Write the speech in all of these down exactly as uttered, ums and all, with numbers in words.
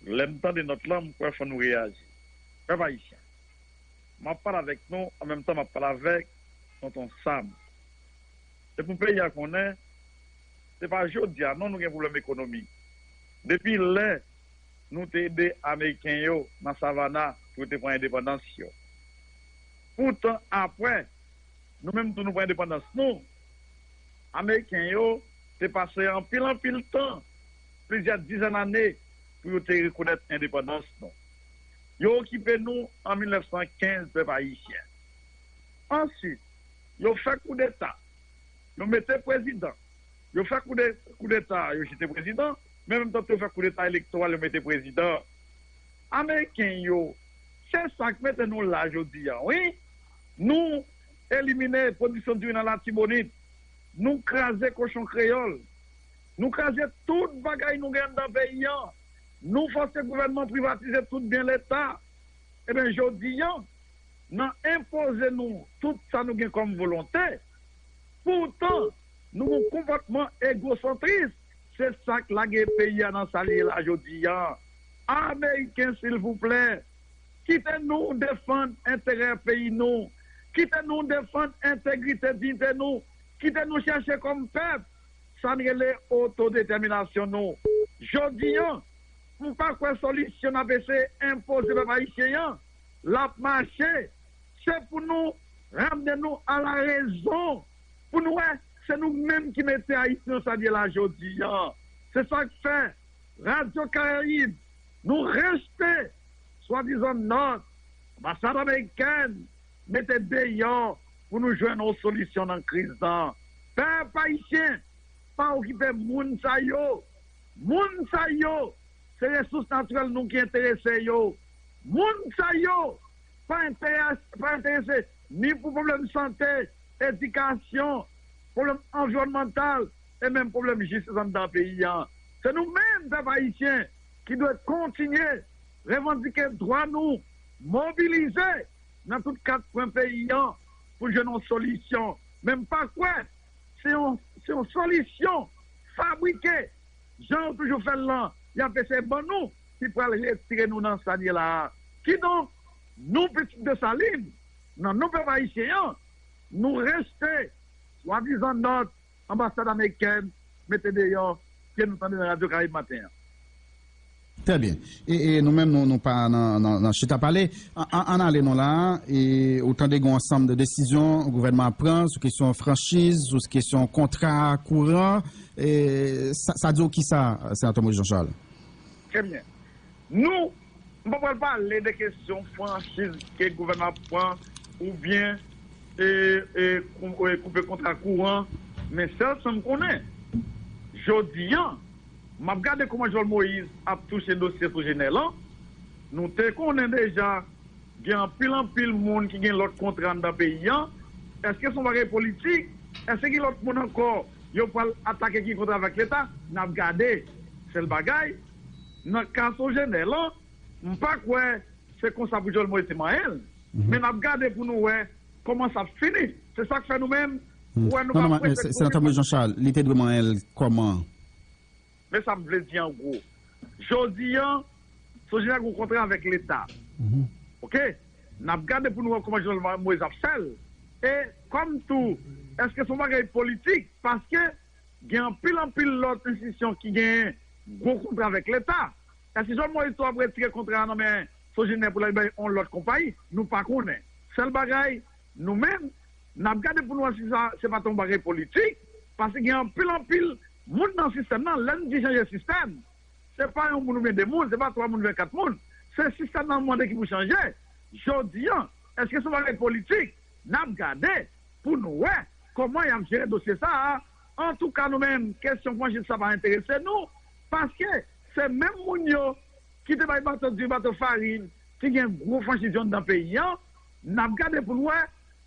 Lè m tande nòt lan, m kwè fò nou reyaji. Pèp ayisyen, m ap pale avèk nou, an menm tan m ap pale avèk Tonton Sam. Se pou peyi a konnen, se pa jodi a non nou gen pwoblèm ekonomi. Depi lè nou te ede Ameriken yo nan Savannah pou yo te pran endepandans yo. Poutan, apre nou menm tou nou pran endepandans nou, Ameriken yo te pase anpil, anpil tan, plizyè dizèn ane, pou yo te rekonèt endepandans nou. Yo okipe nou an mil nèf san kenz, pèp ayisyen. Answit, yo fè koudeta, yo mete prezidan, yo fè koude-, koudeta, yo jete prezidan, men menm tan tou yo fè koudeta elektoral, yo mete prezidan. Ameriken yo, se sa k mete nou la jodi a, wi. Nou elimine pwodiksyon diri nan Latibonit. Nou kraze kochon kreyòl. Nou kraze tout bagay nou gen anndan peyi a. Nou fòse gouvènman privatize tout byen Leta. Ebyen, jodi a, nan enpoze nou tout sa nou gen kòm volonte, poutan, nou gon konpòtman egosantris. Se sa k lage peyi a nan sa l ye la jodi a. Ameriken, silvouplè, kite nou defann enterè peyi nou. Kite nou defann entegrite, diyite nou. Kite nou chèche kòm pèp sa n rele otodetèminasyon nou. Jodi a, m pa kwè solisyon n ap eseye enpoze pèp ayisyen an, l ap mache. Se pou nou ramne nou a la rezon, pou nou wè se nou menm ki mete Ayiti nan sa l ye la jodi a. Se sa k fè Radyo Karayib, nou rejte swadizan nòt anbasad amerikèn mete deyò pou nou jwenn yon solisyon nan kriz lan. Pèp ayisyen, pa okipe moun sa yo. Moun sa yo, se resous natirèl nou ki enterese yo. Moun sa yo pa enterese, pa enterese ni pou pwoblèm sante, edikasyon, pwoblèm anviwònmantal, e menm pwoblèm jistis anndan peyi a. Se nou menm, pèp ayisyen, ki dwe kontinye revandike dwa nou, mobilize nan tout kat kwen peyi a pou jwenn yon solisyon. Men m pa kwè se yon, se yon solisyon fabrike, jan yo toujou fè l lan, y ap eseye ban nou, ki pral retire nou nan sa n ye la a. Kidonk, nou pitit Desalin, nan non pèp ayisyen an, nou rejte swadizan nòt anbasad amerikèn mete deyò ke nou tande nan Radyo Karayib maten an. Trè byen. E, e nou menm, nou, nou pa nan, nan, nan chita pale. An, an, ann ale non la, e ou tande gen yon ansanm de desizyon gouvènman ap pran sou kesyon franchiz, sou kesyon kontra kouran. E sa, sa di w kisa, Senatè Moïse Jean Charles? Trè byen. Nou, m pa pral pale de kesyon franchiz ke gouvènman ap pran oubyen, e, e, kou-, e, koupe kontra kouran, men sèl sa m konnen, jodi a, m ap gade kòman Jovenel Moïse ap touche dosye Sogener lan. Nou te konnen deja gen anpil, anpil moun ki gen lòt kontra anndan peyi a. Èske se yon bagay politik? Èske gen lòt moun ankò yo pral atake ki gen kontra avèk Leta? N ap gade. Sèl bagay, nan ka Sogener lan, m pa kwè se konsa pou Jovenel Moïse te manyen l. Men n ap gade pou nou wè kòman sa ap fini. Se sa k fè nou menm, ou wè nou pa prese kouri. Non, non, men se, Senatè Moïse Jean Charles, li te dwe manyen l kòman? Men sa m vle di an gwo. Jodi a, Sogener gen yon kontra avèk Leta. Oke? N ap gade pou nou wè kòman Jovenel Moïse ap fè l. E kòm tou, èske se yon bagay politik? Paske gen anpil, anpil lòt enstitisyon ki gen gwo kontra avèk Leta. Èske Jovenel Moïse tou ap retire kontra a nan men Sogener pou l al bay yon lòt konpayi? Nou pa konnen. Sèl bagay, nou menm, n ap gade pou nou wè si sa se pa t yon bagay politik, paske gen anpil, anpil moun nan sistèm nan, lè n di chanje sistèm, se pa yon moun oubyen de moun, se pa twa moun oubyen kat moun. Se sistèm nan mande ki pou chanje. Jodi a, èske se yon bagay politik? N ap gade pou nou wè kòman y ap jere dosye sa a. Antouka, nou menm, kesyon franchiz sa pa enterese nou, paske se menm moun yo ki te bay bato diri, bato farin, ki gen gwo franchiz yo anndan peyi a. N ap gade pou n wè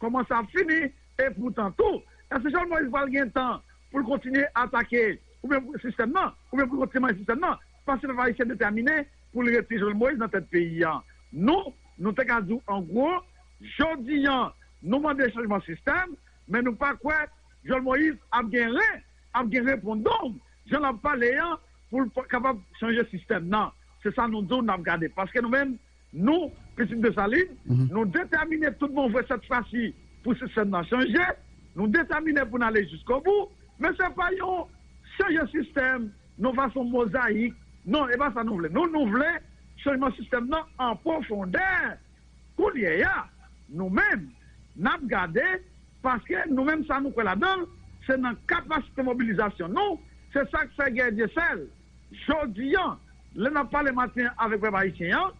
kòman sa ap fini. E poutan tou, èske Jovenel Moïse pral gen tan pou l kontinye atake oubyen pou sistèm nan, oubyen pou l kontinye manyen sistèm nan? Paske pèp ayisyen detèmine pou l retire Jovenel Moïse nan tèt peyi a. Nou, nou te ka di w an gwo, jodi a, nou mande chanjman sistèm, men nou pa kwè Jovenel Moïse ap gen ren, ap gen repondong, jan l ap pale a, pou l pa kapab chanje sistèm nan. Se sa nou di w n ap gade. Paske nou menm, nou, pitit Desalin, nou detèmine tout bon vre sèt fwa si pou sistèm nan chanje. Nou detèmine pou n ale jiskobou. Men se pa yon chanje sistèm, yon fason mozayik. Non, e pa sa nou vle. Nou, nou vle chanjman sistèm nan an pwofondè. Kounye a, nou menm, n ap gade, paske nou menm sa nou kwè ladan l, se nan kapasite mobilizasyon nou, se sa k fè gen Dyesèl. Jodi a, lè n ap pale maten an avèk pèp ayisyen an,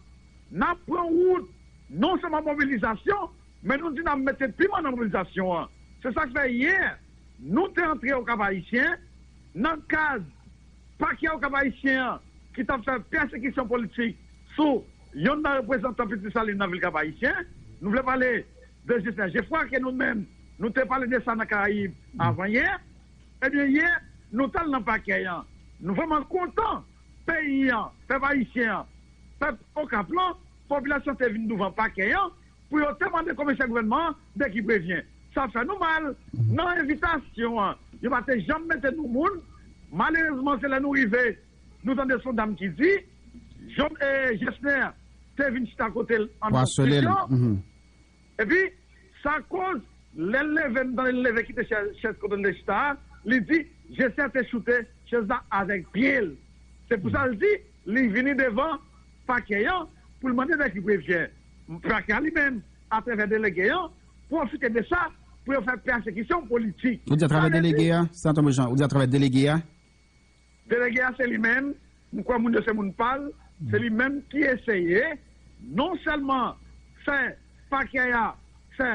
n ap pran wout non sèlman mobilizasyon, men nou di n ap mete piman nan mobilizasyon an. Se sa k fè yè, nou te antre Okap Ayisyen nan kad pakè Okap Ayisyen an ki t ap fè pèsekisyon politik sou yonn nan reprezantan Pitit Desalin nan vil Kap Ayisyen. Nou vle pale de Justin Geffroy, ke nou menm, nou te pale de sa nan Karayib avan yè. Ebyen, yè, nou t al nan pakè an. Nou vrèman kontan peyi an, pèp ayisyen an, pèp Okap lan, popilasyon te vin douvan pakè an pou yo te mande komisè gouvènman an de ki prevyen. Sa fè nou mal. Nan envitasyon an, yo pa te janm mete nou moun. Malerezman, se lè nou rive, nou tande son dam ki di, Jan, eh, Jesner te vin chita kote l anndan stidyo. Epi, sa koz, lè l leve, m tande l leve kite chèz, chèz kote l te chita a, li di, Jesner te choute chèz la avèk pye l. Se pou sa l di, li vini devan pakè an pou l mande de ki prevyen. Pakè a li menm, atravè delege an, pwofite de sa pou yo fè pèsekisyon politik. Ou di atravè delege a, Senatò Moyiz Jan, ou di atravè delege a? Delege a se li menm, m kwè moun yo se moun pa l, se li menm ki eseye non sèlman fè pakè a fè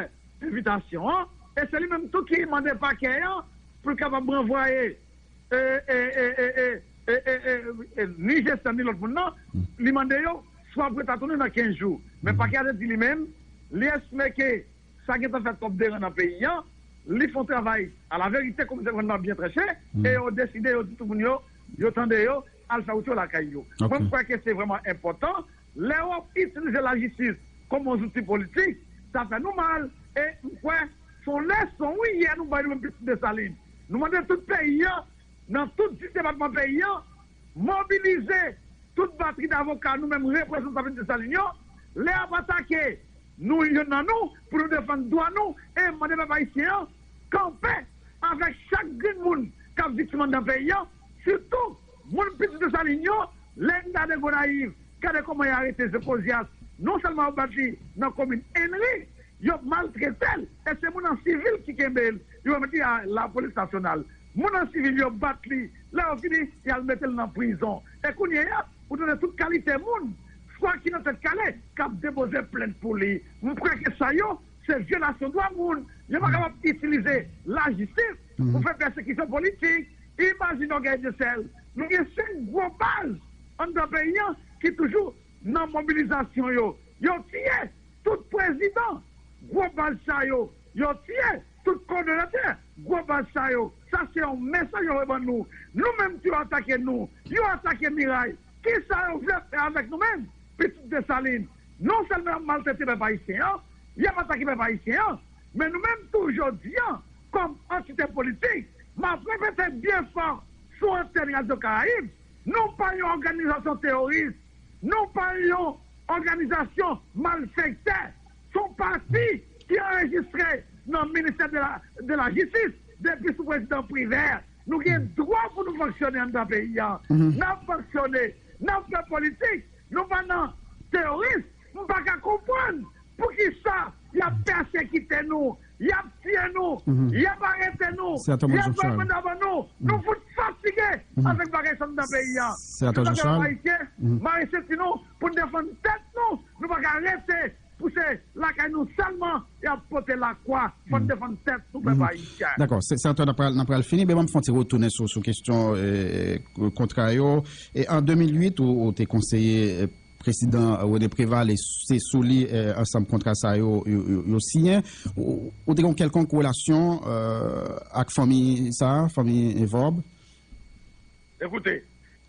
envitasyon an, e se li menm tou ki mande pakè an pou l kapab ranvwaye e, e, e, e, e, e, e, e, e, ni Jesner ni lòt moun nan, li mande yo swa pou yo ta tounen nan kenz jou. Men pakè a te di li menm, li estime ke sa gentan fè twòp deran nan peyi an, li fè yon travay, alaverite, komisè gouvènman byen tranche, e yo deside, yo di tout moun yo, yo tande yo, al fè wout yo lakay yo. Mwen, m kwè ke se vrèman enpòtan, lè w ap itilize lajistis kòm yon zouti politik, sa fè nou mal, e m kwè se yon leson, wi, yè nou bay nou menm pitit Desalin. Nou mande tout peyi an, nan tout dis depatman peyi an, mobilize tout batri davoka nou menm reprezantan Pitit Desalin yo, lè y ap atake nou, youn nan nou, pou nou defann dwa nou, e mande pèp ayisyen an kanpe avèk chak grenn moun k ap viktim anndan peyi an, sitou moun Pitit Desalin yo, lè n gade Gonayiv, gade kòman y arete Zen Kozyas, non sèlman yo bat li nan komin Enri, yo maltrete l, e se moun an sivil ki kenbe l, yo remèt li a lapolis nasyonal. Moun an sivil, yo bat li, lè yo fini, y al mete l nan prizon. E kounye a, ou tande tout kalite moun, swa ki nan tèt kale, k ap depoze plent pou li. M kwè ke sa yo, se vyolasyon dwa moun. Yo pa kapab itilize lajistis pou fè pèsekisyon politik. Imajine w, Guy Desel, nou gen senk gwo baz anndan peyi an ki toujou nan mobilizasyon yo. Yo tiye tout prezidan gwo baz sa yo. Yo tiye tout kowòdonatè gwo baz sa yo. Sa se yon mesaj yo voye ban nou. Nou menm tou yo atake nou. Yo atake miray. Kisa yo vle fè avèk nou menm, pitit Desalin? Non sèlman y ap maltrete pèp ayisyen an, y ap atake pèp ayisyen an, men nou menm tou jodi an, kòm antite politik, m ap repete byen fò sou antèn Radyo Karayib, nou pa yon òganizasyon teworis, nou pa yon òganizasyon malfektè. Se yon pati ki anrejistre nan ministè de la, de la jistis depi sou prezidan Privè. Nou gen dwa pou nou fonksyone anndan peyi a. N ap fonksyone, n ap fè politik. Nou pa nan teworis. M pa ka konprann poukisa y ap pèsekite nou, y ap tiye nou, y ap arete nou, y ap fè mandavan nou. Nou fout fatige avèk bagay sa anndan peyi a. Nou ta fè ayisyen, mare senti nou pou n defann tèt nou. Nou pa ka rete pou se lakay nou sèlman y ap pote lakwa. Fò n defann tèt nou, pèp ayisyen. Dakò, se, se antò n ap pral, n ap pral fini, men ban m fè yon ti retounen sou, sou kesyon, eh, kontra yo. E an de mil uit, ou, ou te konseye, eh, prezidan René Préval, e se sou li, eh, ansanm kontra sa yo, yo, yo, yo siyen. Ou, ou te gen yon kèlkonk relasyon, eh, ak fanmi sa, fanmi Vorbe? Ekoute,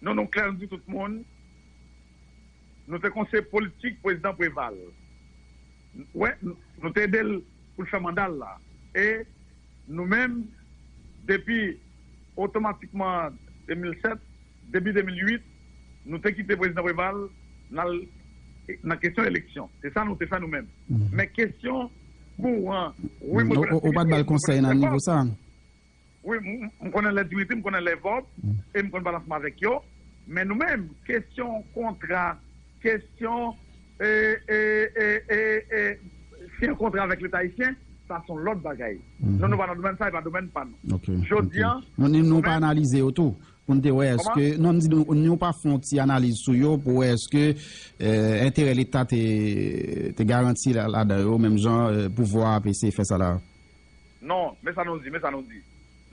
nou, nou klè, nou di tout moun, nou te konseye politik prezidan Preval. Wè, nou te ede l pou l fè manda l la. E nou menm, depi otomatikman de mil sèt, depi de mil uit, Nou te kite prezidan Preval nan, nan kesyon eleksyon. Se sa nou te fè nou menm. Men kesyon kouran, wi, mwen konnen dignite, mwen konnen lèzòb. Wi, m konnen lèzòb, m konnen lèzòb, e m konn pale ansanm avèk yo. Men nou menm, kesyon kontra, kesyon, e, e, e, e, e, siyen kontra avèk Leta ayisyen, sa se yon lòt bagay. Non, nou pa nan domèn sa, e pa domèn pa nou. Jodi a, nou, nou, nou pa analize yo tou. Pou n te wè èske, non, m di nou, nou pa fè yon ti analiz sou yo pou wè èske, eh, enterè Leta te, te garanti la, ladan yo, menm jan, eh, pouvwa a ap eseye fè sa la. Non, men sa nou di, men sa nou di.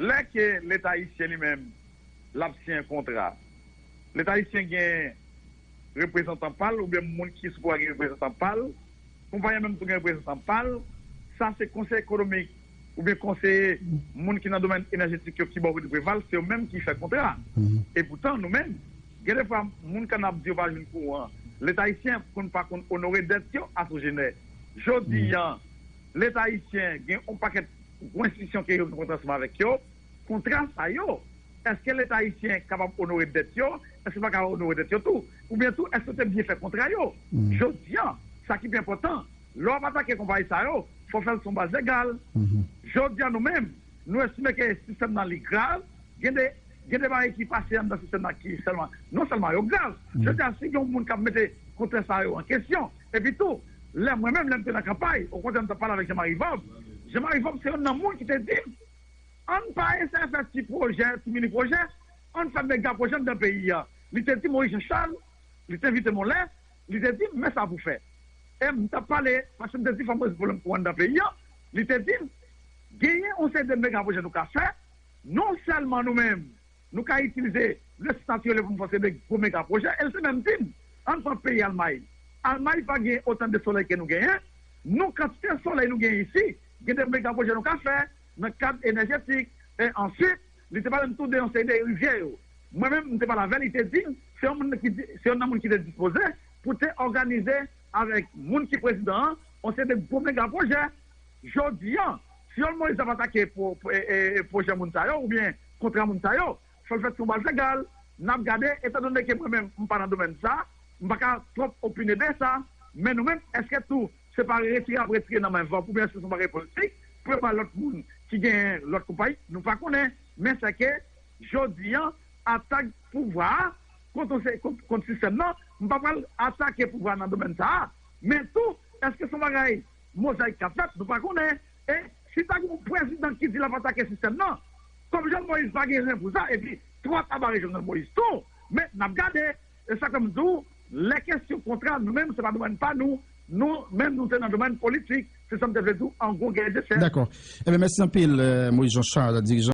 Lè ke Leta ayisyen li menm, l ap siyen kontra, Leta ayisyen gen reprezantan pa l, oubyen moun ki sou pouvwa gen reprezantan pa l, konpayi an menm tou gen reprezantan pa l, sa se konsèy ekonomik, oubyen konseye moun ki nan domèn enèjetik yo ki bò kote Preval, se yo menm ki fè kontra. Epoutan, nou menm, gen defwa, moun k ap di yo pa jwenn kouran, Leta ayisyen konn pa konn onore dèt yo a Sogener. Jodi a, Leta ayisyen gen yon pakèt gwo enstitisyon ke yo gen kontra ansanm avèk yo, kontra sa yo, èske Leta ayisyen kapab onore dèt yo? Èske l pa kapab onore dèt yo tou? Oubyen tou, èske yo te byen fè kontra yo? Jodi a, sa ki pi enpòtan, lè w ap atake konpayi sa yo, fò w fè l sou yon baz legal. Jodi a, nou menm, nou estime ke sistèm nan li grav, gen de, gen de bagay ki pase anndan sistèm nan ki sèlman, non sèlman yo grav. Jodi a, si gen yon moun k ap mete kontra sa yo an kesyon, epi tou, lè mwen menm, lè m te nan kanpay, okontrè, m t ap pale avèk Jean Marie Vorbe. Jean Marie Vorbe se youn nan moun ki te di m, ann pa eseye fè ti pwojè, ti mini pwojè, ann fè mega pwojè anndan peyi a. Li te di Moïse Jean Charles, li te envite m yon lè, li te di m, men sa pou fè. E m t ap pale, paske m te di fò m rezoud pwoblèm kouran anndan peyi a, li te di m, genyen yon seri de mega pwojè nou ka fè, non sèlman nou menm, nou ka itilize resous natirèl yo pou n fè yon seri de gwo mega pwojè, e l te menm di m, ann pran peyi Almay. Almay pa gen otan de solèy ke nou genyen, nou kantite solèy nou genyen isi, gen de mega pwojè nou ka fè nan kad enèjetik, e answit, li te pale m tou de yon seri de rivyè yo. Mwen menm, m te pale avè l, li te di m, se yon moun ki di, se yon nan moun ki te dispoze pou te òganize avèk moun ki prezidan an, yon seri de gwo mega pwojè. Jodi a, si Jovenel Moïse ap atake pwo-, pwo-, e, e, e, pwojè moun sa yo, oubyen kontra moun sa yo, fò l fèt sou baz legal, n ap gade, etandone ke mwen menm, m pa nan domèn sa, m pa ka twòp opine de sa, men nou menm, èske tou, se pa retire ap retire nan men Vorbe, oubyen se yon bagay politik, pou yo bay lòt moun ki gen lòt konpayi, nou pa konnen, men sèke, jodi a, atak pouvwa a kont, kont, kont sistèm nan, m pa pral atake pouvwa nan domèn sa a, men tou, èske se yon bagay mozayik k ap fèt, nou pa konnen. E si ta gen yon prezidan ki di l ap atake sistèm nan, kòm Jovenel Moïse pa gen ren pou sa, epi twòp ap bare Jovenel Moïse tou, men n ap gade. E sa k fè m di w, lè kesyon kontra, nou menm, se pa domèn pa nou, nou menm, nou te nan domèn politik, se sa m te vle di w, an gwo, gen de sè. Dakò. Ebyen, mèsi anpil, eh, Moïse Jean Charles, dirijan